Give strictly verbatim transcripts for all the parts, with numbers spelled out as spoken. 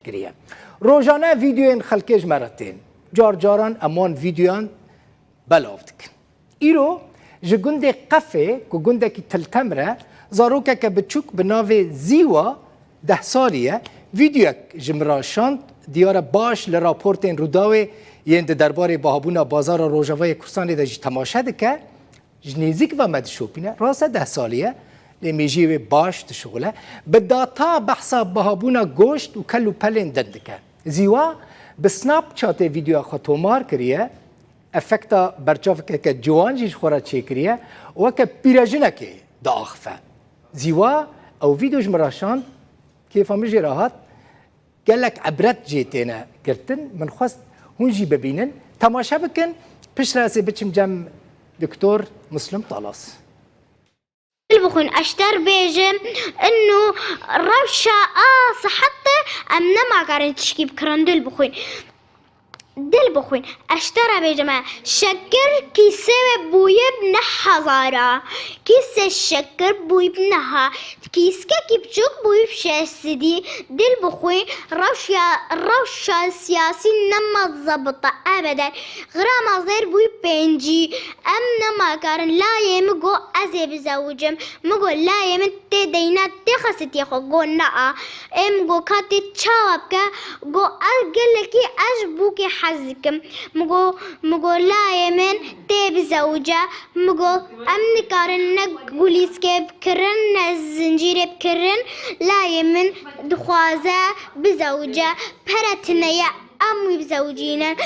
kiriye. Rojane vîdeoyên xelkê ji me re tên. Car caran em wan vîdeoyan belav dikin. Îro ji gundê Qefê, ku gundekî Tiltemir e, zarokeke biçûk bi navê Zîwa, deh salî ye, vîdeoyek ji min re şand, diyar e baş li raportên Rûdawê yên di derbarê bihabûna bazara Rojavayê Kurdistanê de jî temaşe dike. Ji nêzîk ve me dişopîne. Rast e deh salî ye, lê mêjiyê wê baş dişuxile. Bi data behsa bihabûna goşt û kel û pelên din dike. Zîwa bi Snapchatê vîdeoya xwe tomar kiriye, efekta berçavkeke ciwan jî ji xwe re çêkiriye û weke pîrejinekê diaxife. Zîwa ew vîdeo ji min re şand, kêfa min jê re hat. Gelek ibret jê têne girtin. Min xwest hûn jî bibînin. Temaşe bikin. Piştre ez ê biçim cem Doktor Muslim Talas. Dil bixwin, ez ji te re bêjim, inu rewşa a sihet e, em nema karin tişkî bikirin, dil bixwin. Dil bixwin, ez ji te re bêjim e, şekir kîsê we bûye bi neh hezar a. Kîsê şekir bûye bi neh a. Kîskekî biçûk bûye bi şeş sedî. Dil bixwin, rewşa, rewşa siyasî nema zebit e, ebeden. Xirama zêr bûye pêncî. Em nema karin, layê min got ez ê bizewicim. Min got layê min tê deyna tê xesitiyê xwe, got na. Ê min got ka tê çawa bike? Got ez gelekî ez ji bûkê hez dikim. Min got, min got layê min tê bizewice. Min got em nikarin ne gulîskê bikirin, ne zincîrê bikirin. Layê min dixwaze bizewice. Pere tune ye. Em wî bizewicînin.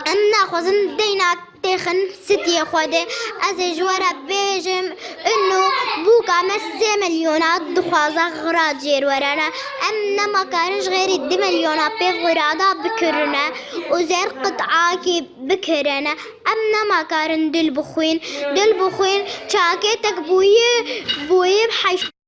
Em naxwazin deyna têxin sitiyê xwe de. Ez ê ji we re bêjim, ino bûka me sê milyona dixwaze xira cêr werene. Em nema karin ji xêrî du milyona pê xira da bikirine û zêr qit'akî bikirine. Em nema karin dil bixwin. Dil bixwin, çakêtek bûye, bûye bi heşt